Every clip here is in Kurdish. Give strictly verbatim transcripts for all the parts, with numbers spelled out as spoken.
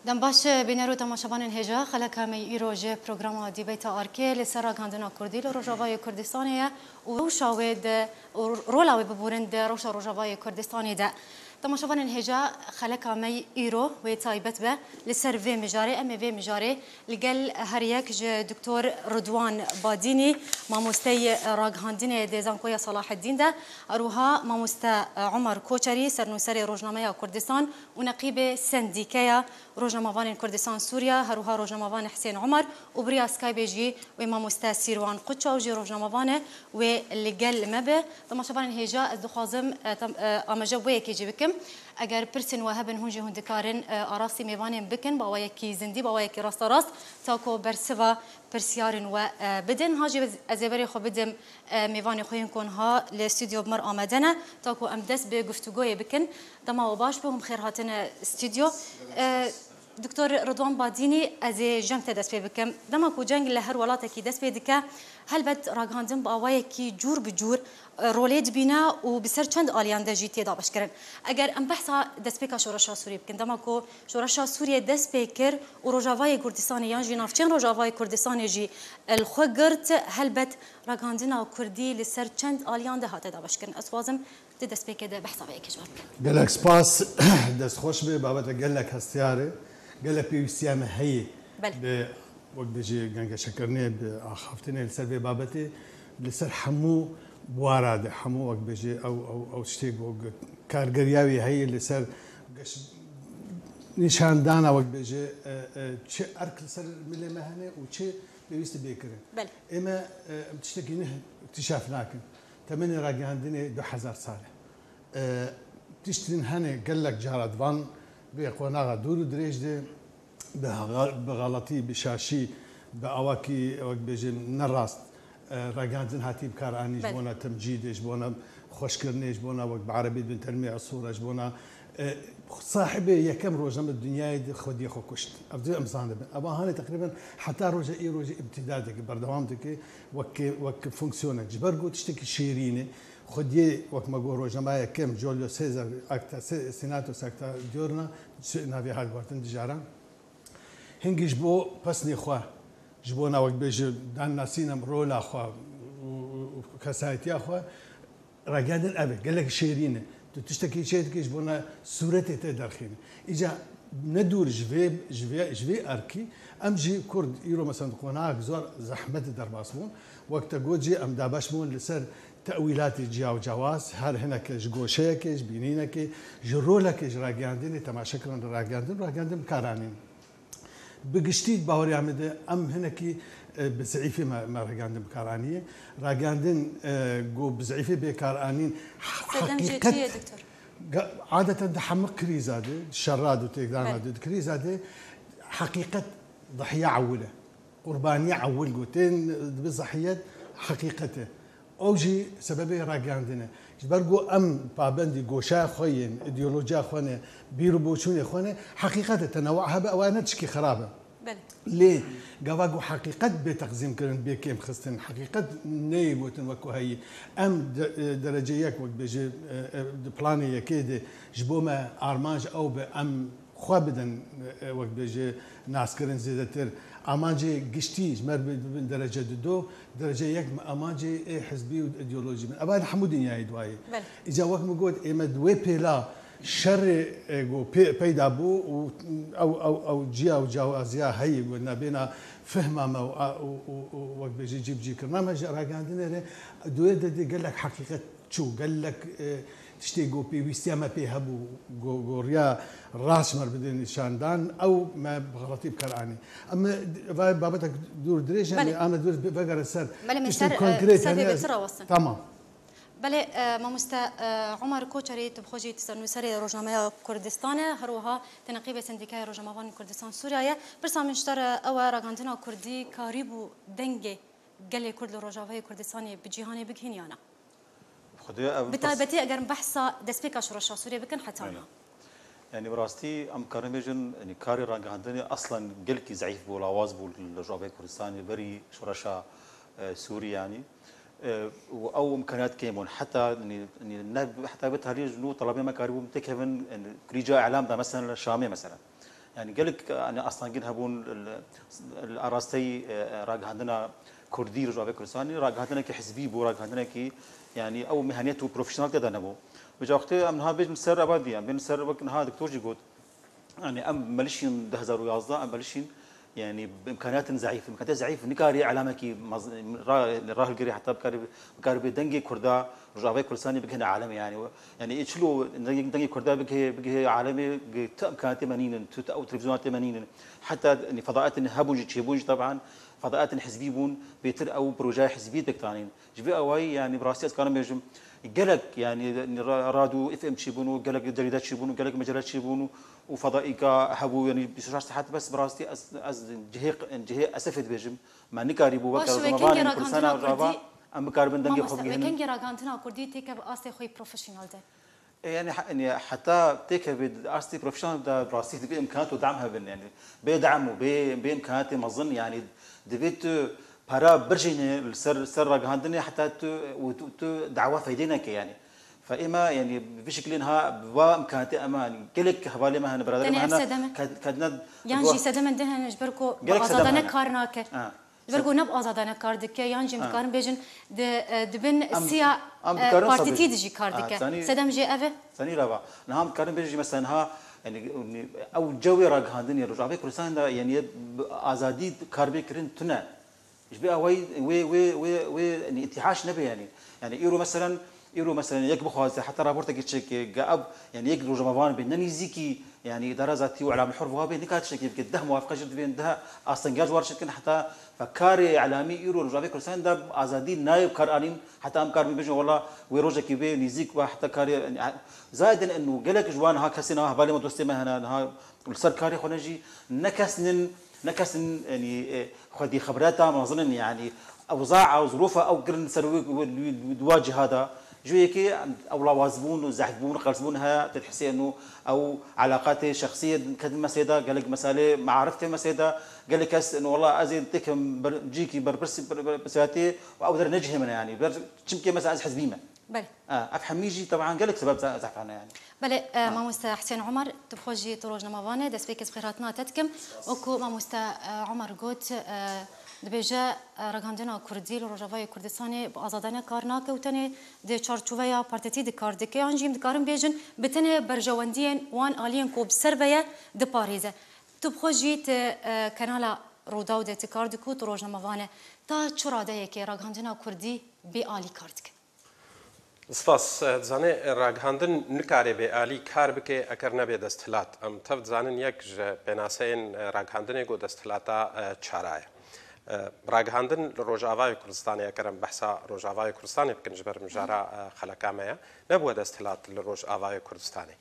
Dem baş, bîner û temaşevanên hêja, xeleka me yî îro ji programa Dîbeyta Arkê li ser ragihandina Kurdî li Rojavayê Kurdistanê ye û rewşa wê di, û rola wê biborin di rewşa Rojavayê Kurdistanê de. Temaşevanên hêja, xeleka me yî îro wê taybet be li ser vê mijarê. Em ê vê mijarê li gel her yek ji Doktor Ridwan Badînî, mamosteyê ragihandinê di Zankoya Salaheddîn de, her wiha mamoste Omer Koçerî, sernûserê Rojnameya Kurdistan û neqîbê Sendîkeya Rojnamevanên Kurdistan Sûriya, her wiha rojnamevan Hisên Omer û bi riya Skypeê jî wê mamoste Sîrwan Quçaw jî rojnamevan e, wê li gel me be. Temaşevanên hêja, ez dixwazim, e, tam, e, amaje bi yekê jî bikim. Eger pirsên we hebin, hûn jî hûn dikarin, e, arastî mêvanên bikin, bi awayekî zindî, bi awayekî rasterast, ta ku bersiva pirsyarên we, e, bidin. Ha jî ez, ez ê berê xwe bidim, e, mêvanê xwe yên ku niha li stûdyo bi me re amade ne, ta ku em dest bi guftûgoyê bikin. Dema we baş be, hûn bi xêr hatine stûdyo. E, Doktor Ridwan Badînî, ez ê ji ceng te dest pê bikim. Dema ku ceng li her welatekî dest pê dike, helbet ragihandin bi awayekî cûr bi cûr, e, rolê dibîne û bi ser çend aliyan de jî tê dabeşkirin. Eger em behsa destpêka şoreşa Sûriyê bikin, dema ku şoreşa Sûriyê dest pê kir û Rojavayê Kurdistanê yan jî navçeyên Rojavayê Kurdistanê jî li xwe girt, helbet ragihandina Kurdî li ser çend aliyan de hate dabeşkirin. Ez dixwazim di destpêkê de behsa vê yekê ji we bikim. Gelek spas, dest xweş be, babete gelek hestiyar e, gelek pêwîstiya me heye. Belê. Bi, wek bêjî, gengeşekirinê, bi axaftinê li ser vê babetê, li ser hemû buwara de, hemû, wek bêjî, ew, ew, ew tiştê ku, ku kargeriya wî heye li ser geş-, nîşandana, wek bêjî, e, e, çi erk li ser milê me hene û çi pêwîst bê kirin. Belê. Ê me, e, em tiştekî nû iktîşaf nakin. Temenê ragihandinê du hezar sal e. E, tiştên hene gelek cara di van vê qonaxa dûr û dirêj de bi, bi xeletî, bi şaşî, bi awakî, wek bêjin, ne rast, e, ragihandin hatî bi kar anî ji Belê. bona temcîdê, ji bona xweşkirinê, ji bona, wek bi erebî dibin, telmî esûra, ji bona, e, sahibê yekem rojname di dinyayê de xwediyê xwe kuşt. Ev dê em zanibin. Eva hanê teqrîben heta roja îrojê îbtîda dike, berdewam dike, wek, wek fonksiyonek. Ji ber ku tiştekî şêrîn e, xwediyê, wek me got, rojnameya yekem, Julio Caesar, Acta Se-, Senatus Acta Diurna, navê hat guhertin dijara. Hingî ji bo pesnê xwe, ji bona, wek bêjin, dannasîna rola xwe û, û, û kesayetiya xwe, ragihandin ev e, gelek şêrîn e. Tu tiştekî çê dikî, ji bona sûretê te derxîne. Îca ne dûr ji vê, ji vê, ji vê erkî, em jî Kurd îro, mesela, di qonaxek zor zehmetê derbas bûn. Wek te got jî, em dabeş bûn li ser tewîlatê ciya û cewaz, her hineke ji goşeyekê, ji bînînekê, ji rolekê, ji ragihandinê, temaşekirin ragihandin, ragihandin bi kar anîn. Bi giştî, di baweriya min de, em hinekî, e, bi zeîfî me, me ragihandin bi kar aniye. Ragihandin, e, ku bi zeîfî bê kar anîn, Sedem jê çi ye, doktor? Ga-, adeten di hemû krîza de, şerra de, têkdana Belê. de, di krîza de heqîqet dihiya ewil e. Qurbaniya ewil ku tên dibe zehiyet, heqîqet e. Ew jî sebebê ragihandin e. Ji ber ku em pabendî goşeya xwe yên, îdeolojiya xwe ne, bîr û boçûnê xwe ne, heqîqet e, tenewa hebe, ew ne tişkî xirab e. Belê. Lê gava ku heqîqet bê teqzîmkirin, bê kêmxistin, heqîqet neyê gotin wek ku heyî. Em de-, e, derece yek, wek bêje, e, e, di planê yekê de ji bo me armanc ew be, em xwe bidin, e, wek bêje, naskirin zêdetir. Amancê giştî ji me re bibin derece dido, derece yek me amancê ê hizbî û îdeolojî bin. Eva hemû dinyayê di wayê. Belê. Îca wek min got, ê me di wê pêla şerê, e, ku pê-, peyda bû û ew, ew, ew ciya û ciyawaziya heye ku nabêna fihma me û, û, û, û wek bêje cîbicîkirina me ji ragihandinê re, di wê de dê gelek heqîqet çû, gelek, e, tiştê ku pêwîstiya me pê hebû, ku, ku riya rast ji me re bidê nîşandan, ew me bi xeletî bi kar anî. Em, e, vay babetek dûr dirêj e, Belê. em ana dûr vegerin ser Belê, min tiştên ser, e, konkret, ser vê yani, bêtir rawestin. Tamam. Belê, e, mamoste, e, Omer Koçerî, tu bi xwe jî tu sernûserê Rojnameya Kurdistan e, her wiha tu neqîbê Sendîkaya Rojnamevanên Kurdistan Sûriya ye. Pirsa min ji te re ew e, ragihandina Kurdî karîbû dengê gelê Kurd li Rojavayê Kurdistanê bi cîhanê bigihîn ya na? Xwedê ev Bi pers- taybetî eger em behsa destpêka şoreşa Sûriyê bikin heta Aynen. niha. Yani bi rastî em karin bêjin, yani karê ragihandinê aslan gelkî zeîf bû, lawaz bû li Rojavayê Kurdistanê berî şoreşa, e, Sûrî yani. E, û ew imkaniyat kêm bûn. Heta, yani, yani ne, heta bi talî ji nû telebê me karîbûn têkevin, yani, krîca îlam da mesela li Şamê mesela. Yani gelek, yani, astengîn hebûn li, li arasteyî, e, e, ragihandina kurdî li Rojavayê Kurdistanê, ragihandinekî hizbî bû, ragihandinekî, yani, ew mehaniyet û profesyonel tê de nebû. Vêca wextê em niha bêjin ser evadî, em bên ser wek niha doktor jî got, yani, em melişîn du hezar û yazdeh, em melişîn, yani, bi imkaniyatin zeîf, imkaniyet zeîf nikarî elamekî maz-, ra-, rahilgirê heta bikarî, bikarî bê dengê Kurda, Rojavayê Kurdistanê bigihine alemê, yani, yani, ê çilo dengê, dengê Kurda bigihê, bigihê alemê, gi-, tu imkaniyetê me nînin, tu, tu ew televîzyonatê me nînin. Heta, yani, fedaetên hebûn jî, çêbûn jî, teban, fedaetên hizbî bûn, bêtir ew projeya hizbî pêk tanîn. Ji vê awayî, yani, bi rastî ez karim bêjim, gelek, yani, ra-, radyo, F M çêbûn û gelek cerîde çêbûn û gelek mecele çêbûn û, û fedaîka hebû, yani, bîst û şeş saet bes bi rastî ez, ez cihê, cihê esefê dibêjim. Me nikarîbû wek Baş, wekengê rojnamevanên Kurdistana rojava, em bikaribin dengê xwe bigihînin. Wekengê ragihandina Kurdî têkeve astê xwe yî profesyonel de. E, yani, he-, yani, heta têkeve astê profesyonel de rastî divê imkaniyat û dam hebin, yani, bê dam û bê, bê imkaniyatê mezin, yani, divê tu para birjînê li ser, ser ragihandinê heta tu, û tu, tu dawa feydê neke, yani. Fe êma, yani, bi vî şeklê niha bi va imkaniyatê ema, yani, gelek hevalê me hene, biraderê me Tenê hene, sedem e. Ked-, kedine Yan bi jî sedemên din hene ji ber ku bi Gelek sedem azadane hene. kar nake. Ha. Ji ber ku ne bi azadane kar dike, yan jî em Ha. dikarin bêjin di, e, dibin Em, siya, em e, dikarin partîtî sabir. de jî kar Ha, dike. zanî- Sedem jê ev e? Zanî rava. Niha em dikarin bêjin jî mesela niha, yani, ew cewê ragihandinê Rojavayê Kurdistanê de, yani, bi azadî kar bê kirin tune. Ji vê awayî wê, wê, wê, wê, yani, îtihaş nebe, yani. Yani, îro meselen, îro meselen yek bixwaze heta raportekê çêke, ge ev, yani, yek rojnamevan bê, ne nîzîkî, yani, Îdara Zatî û Îlam Hur va bê, nikare tiştekê bike, deh muwafiqe jî divên, deh astengiyar ji war çêdikin, heta fekarê îlamî îro li Rojavê Kurdistanê de azadî nayê kar anîn, heta em kar bibêjin, wela wê rojekî bê nîzîk we heta karê, yani, zaten eno gelek ji wan ha kesê niha hevalê me, dostê me hene, niha li ser karê xwe ne jî, ne kes nin, ne kes nin, yani, e, xwedî xibreta mezin in, yani, ewza û zirofa ew kirin ser wê, wê, wê, wê, wê cihada. Ji wê yekê ew lawazbûn û zehfbûn, qelsbûn heye, tê dihesê eno ew elaqatê şexsiyê ketin mesê de, gelek meselê mearif tê mesê de, gelek kes eno wela ez ê têkim ber-, cîkî berpirsî, ber-, ber-, pirsiyatê û ew der necihê min e, yani, ber, çimkê mesela ez hizbî me. Belê. A, ev hemî jî teban gelek sebeb ze-, zehf hene, yani. Belê, e, Ha. mamoste Husên Omer, tu bi xwe jî tu rojnamevan e, destpêkê ez bi xêrhatina te dikim. Spas. Wekû mamoste, e, Omer got, e, dibêje, e, ragihandina Kurdî li Rojavayê Kurdistanê bi azadane kar nake û tenê di çarçoveya partîtî de kar dike, yan jî em dikarin bêjin bi tenê berjewendiyên wan aliyên ku bi ser ve ye diparêze. Tu bi xwe jî tu, e, kenala Rûdaw de tu kar dikî û tu rojnamevan e. Ta çi radeyekê ragihandina Kurdî bê alî kar dike? Spas. Dizanê, ragihandin nikare bê alî kar bike eger nebe desthilat. Em tev dizanin yek ji pênaseyên, e, ragihandinê ku desthilata, e, çara ye. E, ragihandin li Rojavayê Kurdistanê, eger em behsa Rojavayê Kurdistanê bikin, ji ber mijara, e, xeleka me ye, nebûye desthilat li Rojavayê Kurdistanê.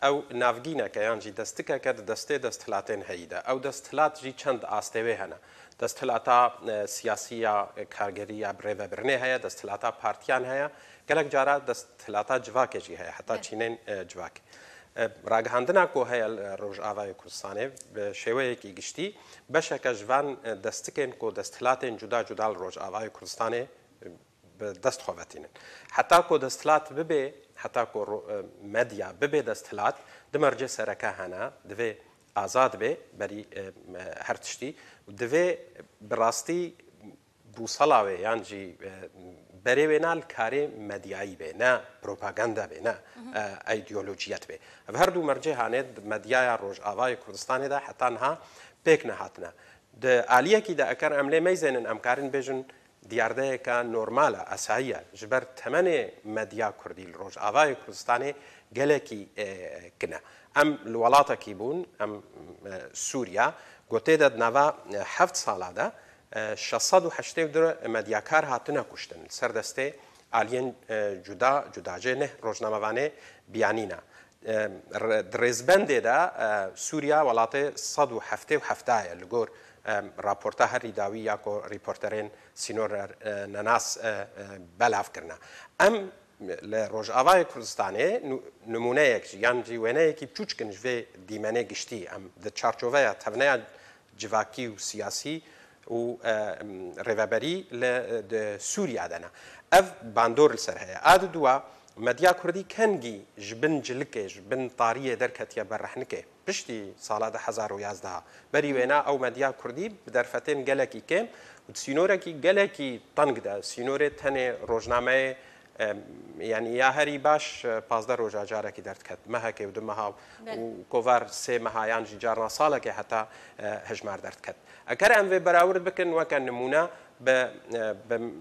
Ew navgîneke yan jî destikeke di destê desthilatên heyî de. Ew desthilat jî çend astê wê hene. Desthilata, e, siyasî ya, e, kargerî ya bi rêvebirinê heye, desthilata partiyan heye, gelek cara desthilata civakê jî heye, heta Evet. çînên, e, civakê. E, ragihandina ku heye li Rojavayê Kurdistanê bi şêweyekî giştî beşeke ji van, e, destikên ku desthilatên cuda cuda li Rojavayê Kurdistanê, e, bi dest xwe vetînin. Heta ku desthilat bibe, heta ku ro-, e, medya bibe desthilat, di mercê sereke hene, divê azad be berî, e, e, her tiştî û divê bi rastî bûsela wê yan jî, e, berê wê ne li karê medyayî be, ne propaganda be, ne, Mhm. e, îdeolojiyet be. Ev her du mercê hanê di medyaya Rojavayê Kurdistanê de heta niha pêk nehatine. Di aliyekî de eker em lê meyzênin, em karin bêjin diyardeyeke normal e, esayî ye. Ji ber temenê medya kurdî li Rojavayê Kurdistanê gelekî, e, kin e. Em li welatekî bûn, em, e, Sûriya, ku tê de di nava, e, heft sala de, e, şeş sed û heştê û du medyakar hatine kuştin. Li ser destê aliyên, e, cuda cuda jê neh rojnamevanê biyanî ne. E, re-, di rêzbendê de, e, Sûriya welatê sed û heftê û heft ye li gor, e, raporta herî dawî ya ku rîporterên sînor, e, nenas, e, e, belav kirine. Em li Rojavayê Kurdistanê nû-, nimûneyek jî yan jî wêneyekî biçûçik in ji vê dîmenê giştî. Em di çarçoveya tevneya civakî û siyasî û, e, rêveberî li, di Sûriya de ne. Ev bandor li ser heye. A di dua, Medya kurdî kengî ji bin cilikê, ji bin tariyê derketiye ber rehnikê. Piştî sala du hezar û yazdeh, berî wêna ew medya kurdî bi derfetên gelekî kêm û di sînorekî gelekî teng de, sînorê tenê rojnameyê, em, yanî ya herî baş, e, pazdeh roja carekî derdiket. Mehekê û du meha û Belê. kovar sê meha yan jî carna salekê heta, e, hejmar derdiket. Eger em vê berawird bikin weke nimûne bi, e, bi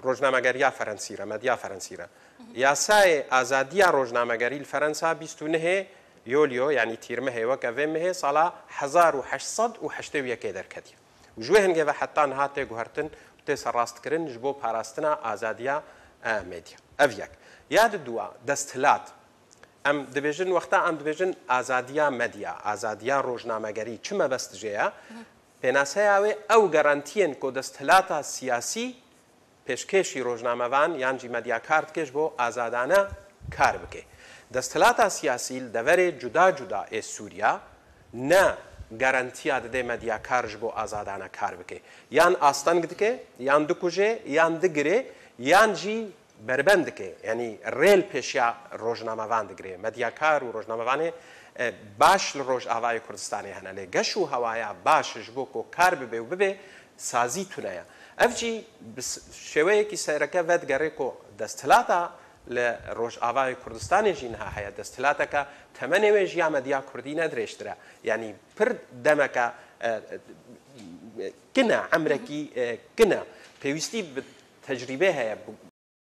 rojnamegeriya Ferensî re, medya Ferensî re. Yasayê azadiya rojnamegerî li Ferensa bîst û nehê Yolyo, yanî tîrmehê weke vê mehê sala hezar û heşt sed û heştê û yekê derketiye. Û ji wê hingê ve heta niha tê guhertin û tê serrastkirin ji bo parastina azadiya, e, medya. Ev yek. Ya di dua, desthilat. Em dibêjin, wexta em dibêjin azadiya medya, azadiya rojnamegerî, çi mebest jê ye? Pênaseya wê ew garantiyên ku desthilata siyasî pêşkêşî rojnamevan yan jî medyakar dike ji bo azadane kar bike. Desthilata siyasî li deverê cuda cuda ê Sûriya ne garantiya dide medyakar ji bo azadane kar bike. Yan asteng dike, yan dikuje, yan digire, yan jî berbend dike. Yanî rê li pêşiya rojnamevan digire. Medyakar û rojnamevanê, e, baş li Rojavayê Kurdistanê hene. Lê geş û hewaya baş ji bo ku kar bibe û bibe, sazî tune ye. Ev jî bi s-, şêweyekî sereke vedigere ku desthilata li Rojavayê Kurdistanê jî niha heye. Desthilateke temenê wê ji ya medya kurdî ne dirêjtir e. Yanî pir demeke, e, e, kin e, emrekî, e, kin e. Pêwîstî bi tecrîbê heye, bi